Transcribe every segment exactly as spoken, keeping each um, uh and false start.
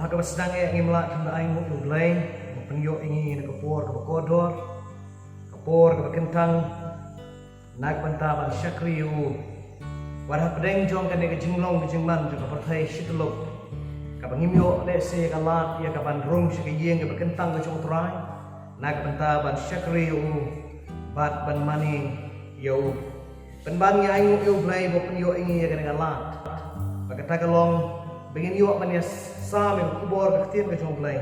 Ha kaba sdang eh ngim lah tang da ainguh ïa U Blei ba pynïoh ïa ngi na ka por kaba kordor, ka por kaba kyntang, na ka bynta ban shakri ïa u. Wat hapdeng jong kane ka jinglong ka jingman jong ka pyrthei shi tyllup, kaba ngim ïoh lehse ïa ka lad ïa ka ban rung sha ka ïing kaba kyntang ka jong U Trai, na ka bynta ban shakri ïa u bad ban mane ïa u. Pynban ngi ainguh ïa U Blei ba u pynïoh ïa ngi ïa kane ka lad. Ba kata ka long ba ngin ïoh ban ïa sam ïa ka khubor ka ktien ka jong U Blei.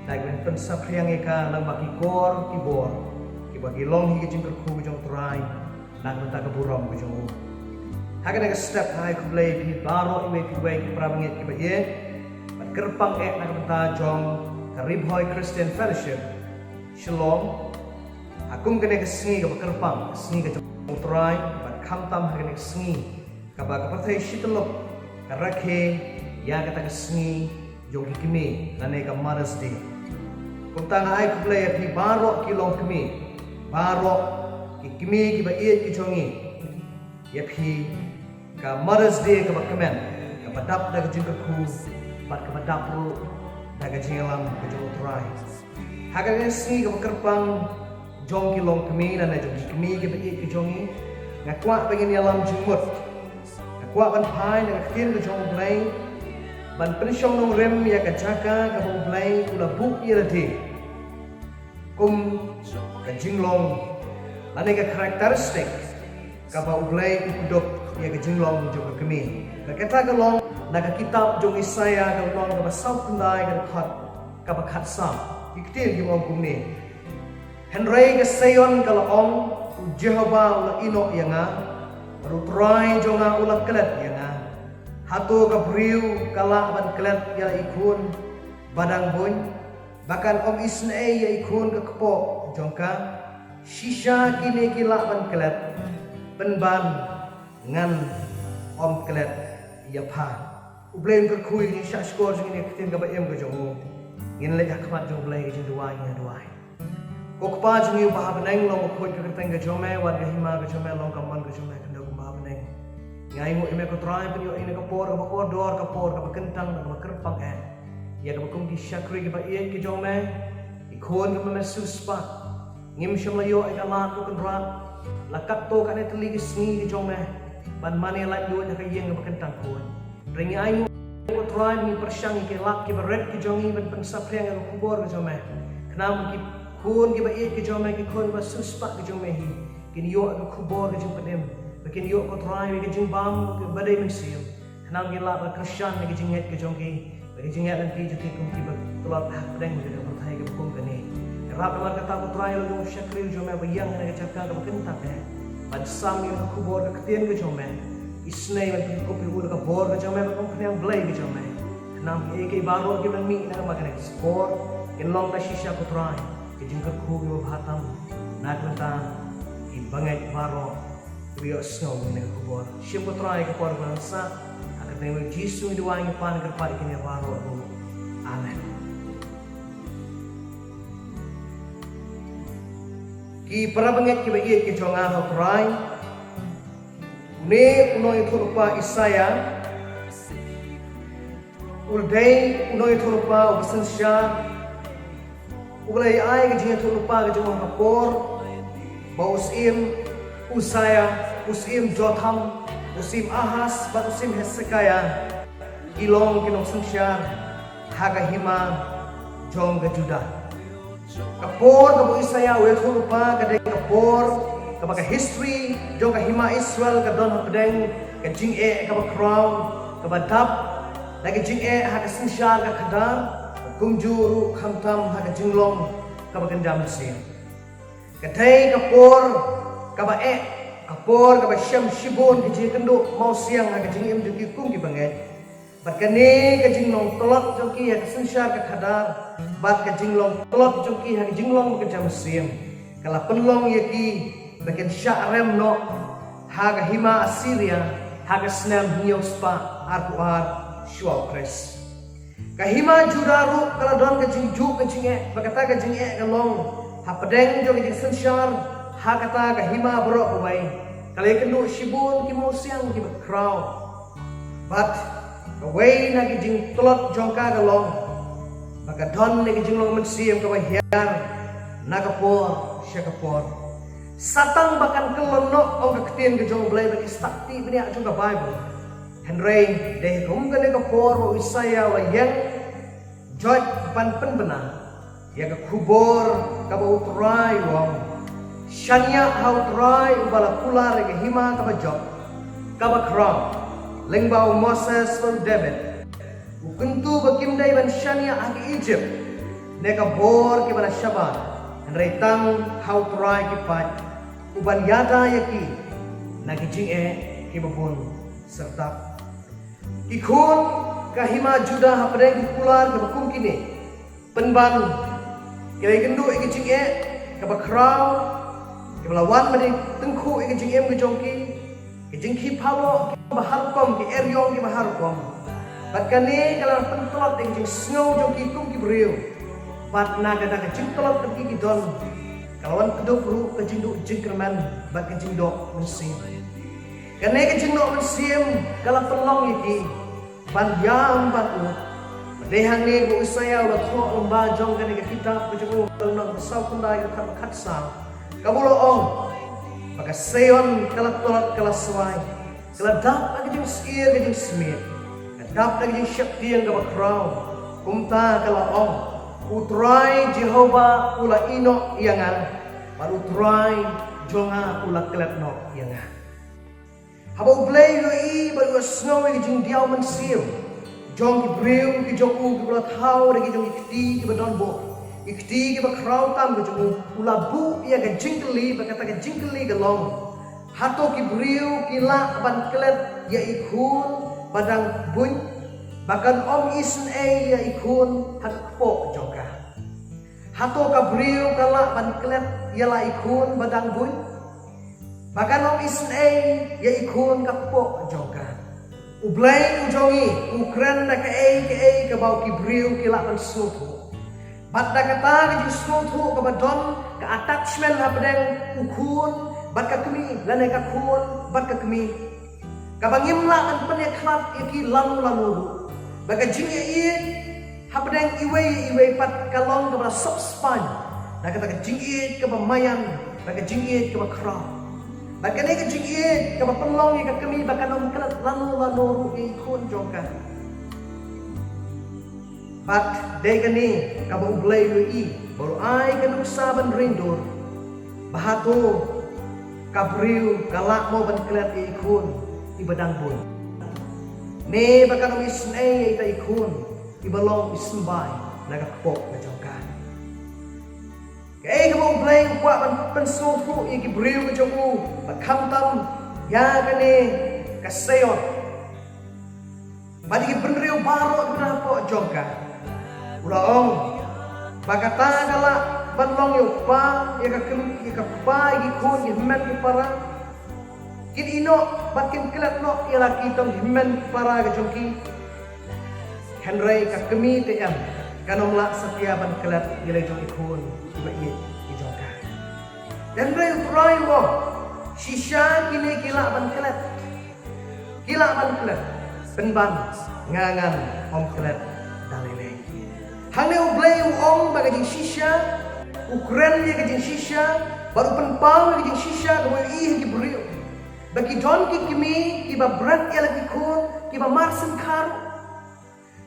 Da kaba ngin pynsaphriang ïa ka lyngba ki kor ki bor kiba ki long hi ka jingkyrkhu ka jong U Trai, na ka bynta ka burom ka jong u. Ha kane ka step nga ai khublei ïa phi baroh iwei pa iwei ki para bangeit kiba ïeit bad kyrpang eh na ka bynta jong ka Ri Bhoi Christian Fellowship Shillong. Ha kum kane ka sngi kaba kyrpang, ka sngi ka jong U Trai, bad khamtam ha kane ka sngi kaba ka pyrthei shi tyllup ka rakhe ïa kata ka sngi jong ki kmie lane ka Mother's Day. Kumta nga ai khublei ïa phi baroh ki longkmie, baroh ki kmie kiba ïeit ki jong ngi, ïa phi ka Mother's Day kaba kmen, kaba dap da ka jingkyrkhu bad kaba dap ruh da ka jingïalam ka jong U Trai. Ha kane ka sngi kaba kyrpang jong ki longkmie lane jong ki kmie kiba ïeit ki jong ngi, nga kwah ba ngin ïalam jingmut. Nga kwah ban phai na ka ktien ka jong U Blei ban pynshong nongrim ïa ka jaka kaba U Blei u la buh ïa lade kum ka jinglong lane ka characteristic kaba U Blei u kdup ïa ka jinglong jong ka kmie. Ka kata ka long na ka kitab jong Isaïah ka lynnong kaba sawphew khyndai ka dkhot kaba khatsaw. Ki ktien ki ong kumne: Hynrei ka Seion ka la ong, U Jehobah u la ïehnoh ïa nga, bad U Trai jong nga u la klet ïa nga. Hato ka briew ka lah ban klet ïa i khun ba dang buiñ, ba kan ym isynei ïa i khun ka kpoh jong ka? Shisha kine ki lah ban klet, pynban ngan ym klet ïa pha. U Blei un kyrkhu ïa ngi, shah shkor jong ngi ïa ka ktien kaba im ka jong u. Ngin leit ha khmat jong U Blei ka jingduwai, ngin duwai. Ko Kpa jong ngi uba ha bneng, long bakhuid ka kyrteng ka jong me, wan ka hima ka jong me, long ka mon ka jong me, khyndiat kumba ha bneng. Ngi ainguh ïa me ko Trai, pynïoh ïa ngi na ka por kaba kordor, ka por kaba kyntang, kaba kyrpang eh, ïa kaba kum ki shakri kiba ïeit ki jong me, ki khun kiba me siewspah. Ngim shym la ïoh ïa ka lad, ko Kynrad, la katto katne tylli ki sngi ki jong me ban mane laitluid ha ka ïing kaba kyntang khun. Hynrei ngi ainguh ko Trai, ngi pyrshang ïa ki lad kiba rit ki jong ngi ban pynsaphriang ïa ka khubor ka jong me, khnang ba ki khun kiba ïeit ki jong me, ki khun ba siewspah ki jong me hi, kin ïoh ïa ka khubor ka jingpynim, ba kin ïoh ko Trai ïa ka jingbam kaba dei mynsiem, khnang ba kin lah ban kyrshan ïa ka jingngeit ka jong ki, ba ka jingngeit lynti jong ki kum kiba tlot ha pdeng jong ka pyrthei kaba kum kane. Ngi ïarap namar kata ko Trai, la long u shakri u jong me ba ïeng ha ka jaka kaba kyntang eh ban sam ïa ka khubor ka ktien ka jong me. Isynei ban pynkup ïa u da ka bor ka jong me, ban ym pynïang blei ka jong me, khnang ba kiei kiei baroh kiban mih na ka mar kane ka por kin long ka shisha ko Trai, ka jingkyrkhu kaba bha tam na ka bynta ki bangeit baroh kiba ïohsngew ïa kane ka khubor. Shim ko Trai ka por ba ngi sah, ha ka kyrteng U Jisu ngi duwai, ngi pan, ngi kyrpad ïa kine baroh ruh. Amen. Ki para bangeit kiba ïeit ki jong nga ha U Trai, une u nongïathuhlypa Isaïah u la dei u nongïathuhlypa uba synshar, uba la ai ka jingïathuhlypa ka jong u ha ka por ba u syiem Uzziah, u syiem Jotham, u syiem Ahaz bad u syiem Hezekiah ki long ki nongsynshar ha ka hima jong ka Judah. Ka por kaba u Isaïah u ïathuhlypa ka dei ka por kaba ka history jong ka hima Israel ka don hapdeng ka jingeh kaba khraw, kaba dap da ka jingeh ha ka synshar ka khadar, kumjuh ruh khamtam ha ka jinglong kaba kynja mynsiem. Ka dei ka por kaba eh, ka por kaba shem shibun ka jingkynduh mawsiang ha ka jingim jong ki kum ki bangeit. Bad kane ka jinglong tlot jong ki ha ka synshar ka khadar bad ka jinglong tlot jong ki ha ka jinglong ka jam siem, ka la pynlong ïa ki ba kin shah rem noh ha ka hima Assyria ha ka snem hynñiew spah arphew ar shuwa u Khrist. Ka hima Judah ruh ka la don ka jingjuh ka jingeh, ba kata ka jingeh ka long hapdeng jong ka jingsynshar ha kata ka hima baroh kawei. Ka la ïakynduh shibun ki mawsiang kiba khraw. Bad Kawei na ki jingtlot jong ka ka long ba ka don na ki jinglong mynsiem kaba hiar na ka por sha ka por. Sa tang ba kan kyllon noh, ong ka ktien ka jong U Blei, ba ki stad tih bniah jong ka Baibl. Hynrei dei kum kane ka por ba u Isaïah u la ïeng jot ban pynbna ïa ka khubor kaba U Trai u ong. Shaniah ha U Trai uba la kular ïa ka hima kaba jop kaba khraw lyngba u Moses bad u David. U kyntu ba kim dei ban shaniah ha ki Ijipt ne ka bor kiba la shabar, hynrei tang ha U Trai ki paid, u ban ïada ïa ki na ki jingeh kiba bun syrtap. Ki khun ka hima Judah hapdeng ki kular kiba kum kine: pynban ki la ïakynduh ïa ka jingeh kaba khraw, kiba la wan ban ïa tyngkhuh ïa ka jingim ka jong ki, ki jingkhih phaboh kiba har rukom, ki eriong kiba har rukom. Bad kane ka la pyntlot ïa ka jingsngew jong ki kum ki briew. Bad na kata ka jingtlot ka ki ki don, ka la wan kdup ruh ka jingduh jingkyrmen bad ka jingdoh mynsiem. Kane ka jingdoh mynsiem ka la pynlong ïa ki ban ïam ban u. Bad dei hangne ba u Isaïah u la thoh lyngba jong kane ka kitab ka jong u, lynnong ba saw khyndai, ka dkhot ba khatsaw, kaba u la ong ba ka Seion ka la tlot, ka la swai, ka la dap ha ka jingsyier ka jingsmiej, ka dap ha ka jingsheptieng kaba khraw. Kumta ka la ong: U Trai Jehobah u la ïehnoh ïa nga, bad U Trai jong nga u la klet noh ïa nga. Haba U Blei u ïohi bad u sngew ïa ka jingdiaw mynsiem jong ki briew ki jong u kiba la thaw da ki jong ki kti kiba don buh, ki kti kiba khraw tam ki jong u, u la buh ïa ka jingkylli, bad kata ka jingkylli ka long: Hato ki briew ki lah ban klet ïa i khun ba dang buiñ, ba kan ym isynei ïa i khun ha ka kpoh jong ka? Hato ka briew ka lah ban klet ïa la i khun ba dang buiñ, ba kan ym isynei ïa i khun ha ka kpoh jong ka? U Blei u jong ngi u kren da kaei kaei kaba ki briew ki lah ban sngewthuh. Bad da kata ka jingsngewthuh kaba don ka attachment hapdeng u khun bad ka kmie, lane ka khun bad ka kmie, kaba ngim lah ban pynïakhlad ïa ki lano lano ruh. Bad ka jingïaieit hapdeng iwei ïa iwei pat ka long kaba la sop spaiñ da kata ka jingïeit kaba maïan, da ka jingïeit kaba khraw. Bad kane ka jingïeit kaba pynlong ïa ka kmie ba kan ym klet lano lano ruh ïa i khun jong ka. Bad dei kane kaba U Blei u ïohi bad u ai ka nuksa ban ring dur, ba hato ka briew ka lah mo ban klet ïa i khun iba dang buiñ, ne ba kan ym isynei ïa ita i khun iba long i symbai na ka kpoh ka jong ka? Kaei kaba U Blei u kwah ban pynsngewthuh ïa ki briew ki jong u, bad khamtam ïa kane ka Seion bad ïa ki bynriew baroh kiba na hapoh jong ka? U la ong ba kata ka lah ban long ïa u kpa, ïa ka kmie, ïa ka kpa ïa ki khun, ïa ki hynmen ki para. Kin ïehnoh bad kin klet noh ïa la ki tang hynmen para ka jong ki. Hynrei ka kmie te em, kan ym lah satia ban klet ïa la jong i khun iba ïeit i jong ka. Hynrei U Trai u ong, shisha kine ki lah ban klet. Ki lah ban klet, pynban nga ngan ym klet da lei lei. Hangne U Blei u ong ba ka jingshisha, u kren ïa ka jingshisha, bad u pynpaw ïa ka jingshisha kaba u ïohi ha ki briew. Ba ki don ki kmie kiba bret ïa la ki khun kiba mar syngkha ruh.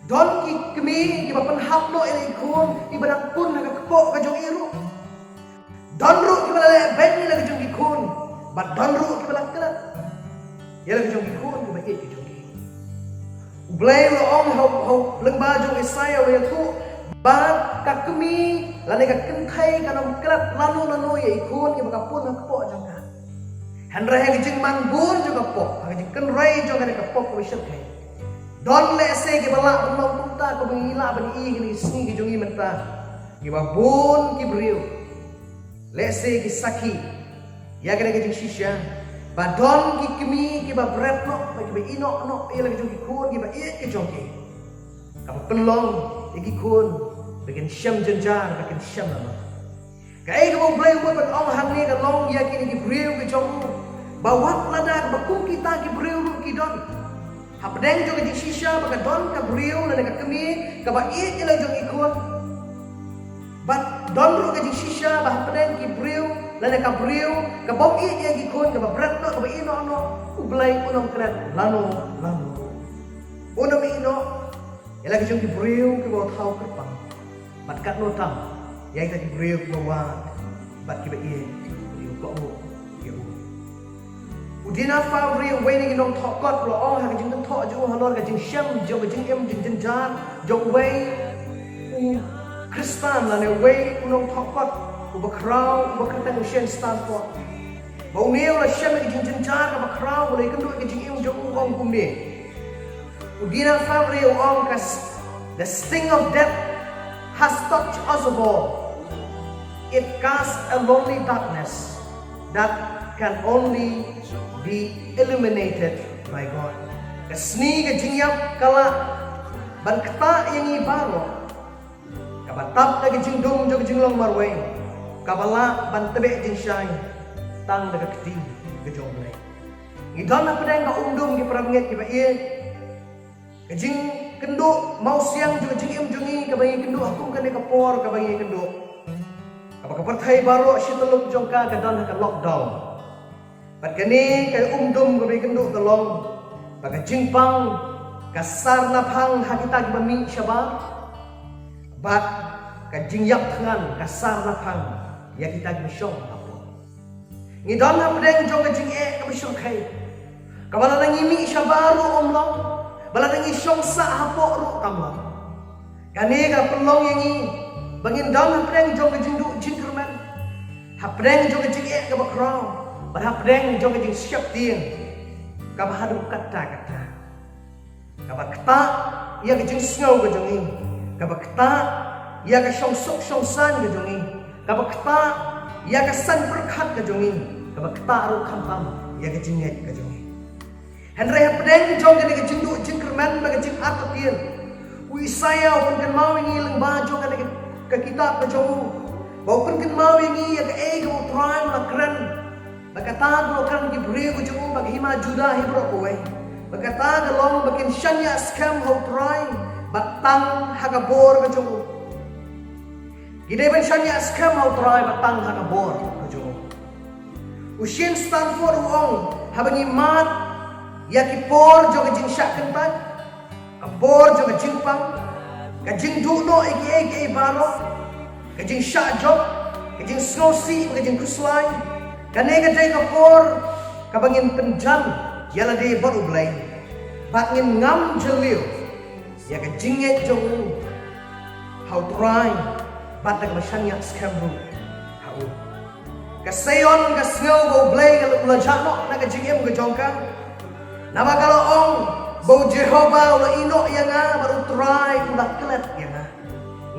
Don ki kmie kiba pynhap noh ïa la ki khun kiba dang pun ha ka kpoh ka jong i ruh. Don ruh kiba la leh beiñ ïa la ki jong ki khun, bad don ruh kiba la klet ïa la ki jong ki khun kiba ïeit ki jong ki. U Blei u la ong ha u, ha u, lyngba jong u Isaïah u la ïathuh ba ka kmie lane ka kynthei kan ym klet lano lano ïa i khun kiba ka pun ha ka kpoh jong ka. Hynrei ha ka jingman bun jong ka pop, ha ka jingkynrei jong kane ka pop kaba shyrkhei, don lehse kiba lah ban long kumta, kaba ngi lah ban i ha kine ki sngi ki jong ngi mynta. Kiba bun ki briew lehse ki sakhi ïa kane ka jingshisha, ba don ki kmie kiba bret noh, ba kiba ïehnoh noh ïa la ki jong ki khun kiba ïeit ki jong ki, kaba pynlong ïa ki khun ba kin shem jynjar, ba kin shem lano. Kaei kaba U Blei u mut ban ong hangne ka long ïa kine ki briew ki jong u, ba wat lada ba kum kita ki briew ruh ki don Hapdeng jong ka jingshisha ba ka don ka briew lane ka kmie kaba ïeit ïa la jong i khun. Bad don ruh ka jingshisha ba hapdeng ki briew lane ka briew kaba ïeit ïa ki khun, kaba bret noh, kaba ïehnoh noh, U Blei un ym kren lano lano. Un ym ïehnoh ïa la ki jong ki briew kiba thaw kyrpang. Bad katno tam ïa kita ki briew kiba wad bad kiba ïeit ïa u, ïa u. U Dina Foundry, uwei na ki nongthoh kot, u la ong ha ka jingthoh jong u halor ka jingshem jong ka jingim jingjynjar jong uwei u Khristan lane uwei u nongthoh kot uba khraw, uba kyrteng u Shane Stanford, ba une u la shem ïa ka jingjynjar kaba khraw, u la ïakynduh ïa ka jingim jong u, u ong kumne. U Dina Foundry u ong ka s-, "The sting of death has touched us all. It casts a lonely darkness that can only be illuminated by God." Ka sngi ka jingïap ka lah ban ktah ïa ngi baroh, kaba tap da ka jingdum jong ka jinglong marwei, kaba lah ban tbeh jingshai tang da ka kti ka jong U Blei. Ngi don hapdeng ka umdum, ki parabangeit kiba ïeit. Ka jingkynduh mawsiang jong ka jingim jong ngi kaba ngi kynduh ha kum kane ka por kaba ngi kynduh, kaba ka pyrthei baroh shi tylli jong ka ka don ha ka lockdown. Bad kane ka umdum kaba ngi kynduh ka long ba ka jingpang ka sar naphang ha kita kiba mih shabar, bad ka jingïap thngan ka sar naphang ïa kita kiba shong hapoh. Ngi don hapdeng jong ka jingeh kaba shyrkhei, kaba lada ngi mih shabar ruh ym long, ba lada ngi shong sah hapoh ruh kam long. Kane ka pynlong ïa ngi ba ngin don hapdeng jong ka jingduh jingkyrmen, hapdeng jong ka jingeh kaba khraw, bad hapdeng jong ka jingsheptieng kaba haduh katta katta, kaba ktah ïa ka jingsngew ka jong ngi, kaba ktah ïa ka shongsuk shongsaiñ ka jong ngi, kaba ktah ïa ka saiñ pyrkhat ka jong ngi, kaba ktah ruh khamtam ïa ka jingngeit ka jong ngi. Hynrei hapdeng jong kane ka jingduh jingkyrmen bad ka jingartatien, u Isaïah u pynkynmaw ïa ngi lyngba jong kane ka, ka kitab ka jong u, ba u pynkynmaw ïa ngi ïa kaei kaba U Trai u la kren. Ba kata ka long kren ki briew ka jong u, ba ka hima Judah hi baroh kawei. Ba kata ka long ba kin shaniah skhem ha U Trai bad tang ha ka bor ka jong u. Ki dei ban shaniah skhem ha U Trai bad tang ha ka bor ka jong u. U Shane Stanford u ong, haba ngi mad ïa ki por jong ka jingshah kyntait, ka por jong ka jingpang, ka jingduh noh ïa kiei kiei baroh, ka jingshah jop, ka jingsngewsih, ka jingkhuslai, kane ka dei ka por kaba ngin pynjan ïa lade bad U Blei, bad ngin ngam jylliew ïa ka jingngeit jong u ha U Trai, bad da kaba shaniah skhem ruh ha u. Ka Seion ka sngew ba U Blei ka la, u la jah noh na ka jingim ka jong ka. Naba ka la ong ba U Jehobah u la ïehnoh ïa nga, bad U Trai u la klet ïa nga.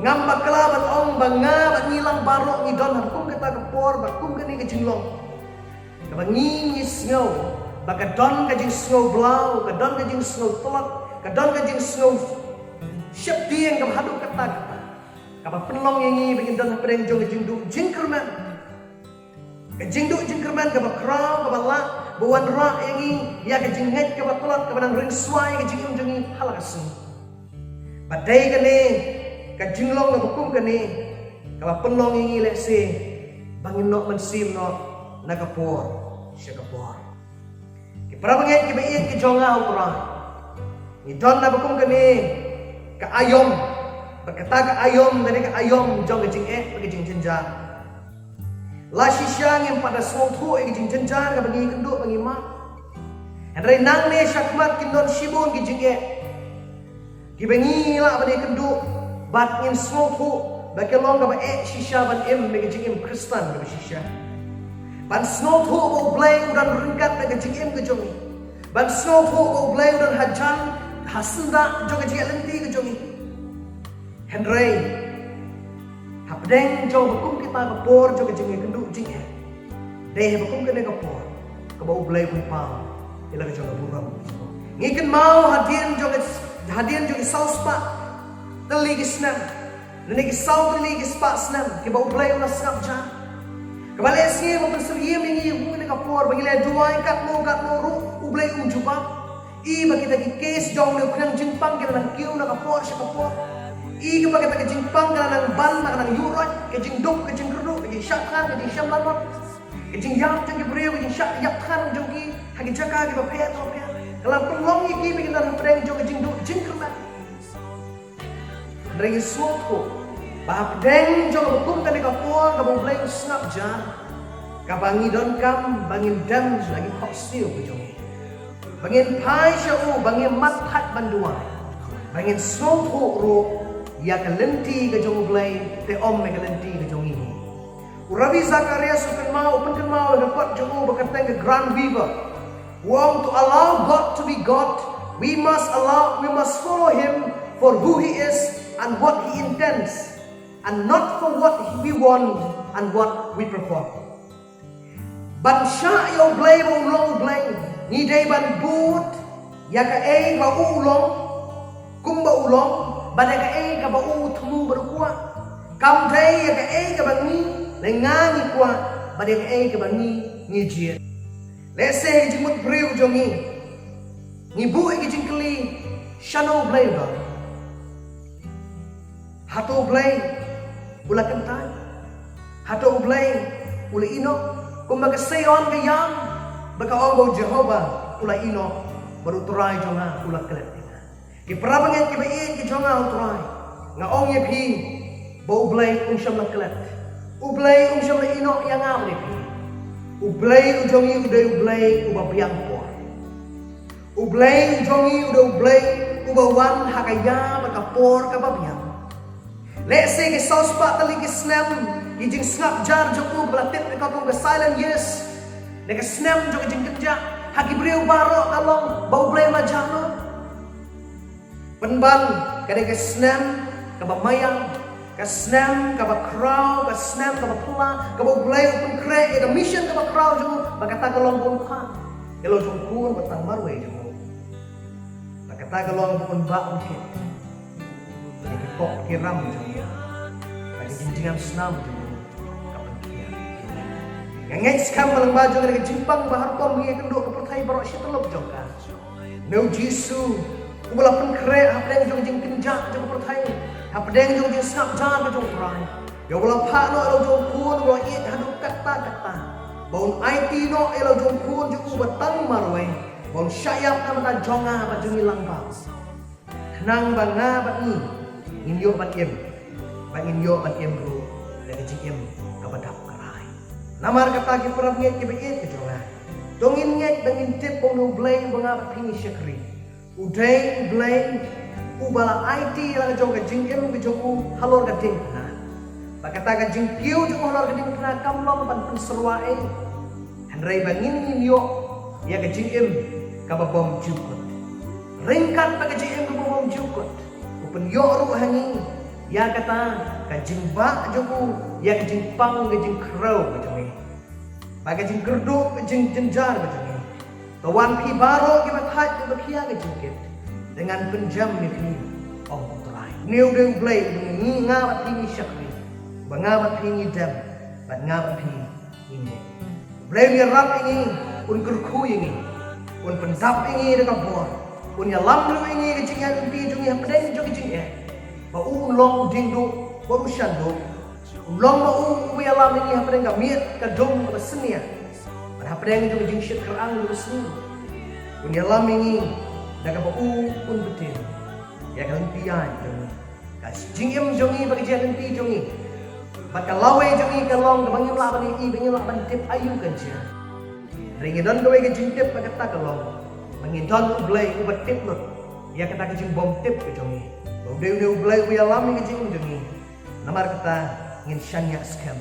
Ngam bakla ban ong ba nga bad ngi lang baroh ngi don ha kum kata ka por bad kum kane ka jinglong, kaba ngi, ngi sngew ba ka don ka jingsngew blah, ka don ka jingsngew tlot, ka don ka jingsngew sheptieng kaba haduh katta katta, kaba pynlong ïa ngi ba ngin don hapdeng jong ka jingduh jingkyrmen. Ka jingduh jingkyrmen kaba khraw, kaba lah ban wanrah ïa ngi ïa ka jingngeit kaba tlot, kaba nang ringswai ïa ka jingim jong ngi ha la ka sngi. Bad dei kane ka jinglong kaba kum kane kaba pynlong ïa ngi lehse ba ngin noh mynsiem noh na ka por sha ka por. Ki parabangeit kiba ïeit ki jong nga ha U Trai, ngi don naba kum kane ka aïom, bad kata ka aïom ka dei ka aïom jong ka jingeh bad ka jingjynjar. La shisha ngim pat da sngewthuh ïa ka jingjynjar kaba ngi kynduh ba ngi mad. Hynrei nangne shakhmat kin don shibun ki jingeh kiba ngi lah ban ïakynduh bad ngin sngewthuh ba ka long kaba eh shisha ban im ïa ka jingim Khristan kaba shisha. Ban sngewthuh ba U Blei u don ryngkat bad ka jingim ka jong ngi. Ban sngewthuh ba U Blei u don hajan ha syndah jong ka jingïaid lynti ka jong ngi. Hynrei hapdeng jong ba kum kita ka por jong ka jingïakynduh jingeh, dei ha ba kum kane ka por kaba U Blei u pynpaw ïa la ka jong ka burom. Ngi kynmaw hadien jong ka, hadien jong ki saw spah tylli ki snem, lane ki saw tylli ki spah snem kiba U Blei u la sngap jan, kaba lehse ba pynsyriem ïa ngi ha kum kane ka por, ba ngi leh duwai katno katno ruh U Blei um jubab. I ba kita ki case jong une u khñiang jingpang ki la nang kiew na ka por sha ka por. I ba kita ki jingpang ki la nang ban, la ka nang ïuh roit, ka jingduk, ka jingkyrduh, ka jingshah thngan, ka jingshah lanot, ka jingïap jong ki briew, ka jingshah ïap thngan jong ki ha ki jaka kiba pher bapher. Ka la pynlong ïa ki ba ki la nang pdeng jong ka jingduk jingkyrmen. Hynrei ngi sngewthuh ba hapdeng jong kaba kum kane ka por kaba U Blei u sngap jar, kaba ngi donkam ba ngin dem na ki khohsiew ka jong ngi, ba ngin phai sha u, ba ngin mat thait ban duwai, ba ngin sngewthuh ruh ïa ka lynti ka jong U Blei, te ym ïa ka lynti ka jong ngi. U Rabbi Zacharias u kynmaw, u pynkynmaw ïa ka kot jong u ba kyrteng ka Grand Weaver. U ong, to allow God to be God, we must allow, we must follow him for who he is and what he intends, and not for what we want and what we perform. Ban shah ïa U Blei ba u long U Blei, ngi dei ban bud ïa kaei ba u u long, kumba u long, bad ïa kaei kaba u u thmu bad u kwah. Kam dei ïa kaei kaba ngi, lane nga ngi kwah, bad ïa kaei kaba ngi ngi jied. Lehse ha ki jingmut briew jong ngi, ngi buh ïa ki jingkylli, shano U Blei u don? Hato U Blei u la kyntait? Hato U Blei u la ïehnoh? Kumba ka Sion ka ïam, ba ka ong ba U Jehobah u la ïehnoh, bad U Trai jong nga u la klet ïa nga. Ki para bangeit kiba ïeit ki jong nga ha U Trai, nga ong ïa phi ba U Blei um shym la klet. U Blei um shym la ïehnoh ïa nga bad ïa phi. U Blei u jong ngi u dei U Blei uba biang por. U Blei u jong ngi u dei U Blei uba wan ha ka ïa bad ka por kaba biang. Lehse ki saw spah tylli ki snem ki jingsngap jar jong u ba la tip ïa ka kum ka silent years, ne ka snem jong ka jingkynjah, ha ki briew baroh ka long ba U Blei u la jah noh. Pynban ka dei ka snem kaba maïan, ka snem kaba khraw, ka snem kaba phylla, kaba U Blei u pynkhreh ïa ka mission kaba khraw jong u, ba kata ka long ba un phah ïa la u jong u khun uba tang marwei jong u. Ba kata ka long ba un bah un kit ïa ki pop ki ram jong u, ba ka jingjngem snam jong u ka pynkhiah. Nga ngeit skhem ba lyngba jong ka jingpang ba ha rukom ngi ïakynduh ka pyrthei baroh shi tyllup jong ka, une U Jisu uba la pynkhreh hapdeng jong ka jingkynjah jong ka pyrthei, hapdeng jong ka jingsngap jar ka jong U Trai, ïa uba la phah noh ïa la u jong u khun uba ïeit haduh katta katta, ba un aiti noh ïa la u jong u khun jong u uba tang marwei, ba un shah ïap na ka bynta jong nga bad jong ngi lang bad. Khnang ba nga bad ngi ngin ïoh ban im, ba ngin ïoh ban im ruh da ka jingim kaba dap ka rai. Namar kata, ki para bangeit kiba ïeit ki jong nga, to ngin ngeit ba ngin tip ba une U Blei uba nga bad phi ngi shakri, u dei U Blei uba la aiti ïa la ka jong ka jingim ka jong u halor ka diengphna. Ba kata ka jingkiew jong u halor ka diengphna kam long ban pynsyrwa ei, hynrei ba ngin, ngin ïoh ïa ka jingim kaba bymjukut. Ryngkat bad ka jingim kaba bymjukut, u pynïoh ruh ha ngi ïa kata ka jingbah jong u ïa ka jingpang ka jingkhrew ka jong ngi, bad ka jingkyrduh ka jingjynjar ka jong ngi. To wan phi baroh kiba thait kiba khia ka jingkit, te ngan pynjem ïa phi, ong U Trai. Une u dei U Blei uba ngi, nga bad phi ngi shakri, ba nga bad phi ngi dem, bad nga bad phi ngi ngeit. U Blei un ïarap ïa ngi, un kyrkhu ïa ngi, un pyndap ïa ngi da ka bor, un ïalam ruh ïa ngi ha ka jingïaid lynti jong ngi hapdeng jong ka jingeh. Ba u un long u diengduh bad u shanduh. Un long ma u uba ïalam ïa ngi hapdeng ka miet ka dum kaba synñia, bad hapdeng jong ka jingshit kyrang kaba sniew. Un ïalam ïa ngi da kaba u un btin ïa ka lynti ïaid jong ngi. Ka jingim jong ngi bad ka jingïaid lynti jong ngi bad ka lawei jong ngi ka long kaba ngim lah ban ïohi, ba ngim lah ban tip aïu kan jia. Hynrei ngi don kawei ka jingtip, bad kata ka long ba ngi don U Blei uba tip lut ïa kata ka jingbymtip ka jong ngi. Ba u dei une U Blei uba ïalam ïa ka jingim jong ngi. Namar kata, ngin shaniah skhem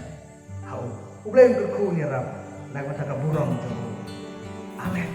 ha u. U Blei un kyrkhu, un ïarap na ka bynta ka burom jong u. Amen.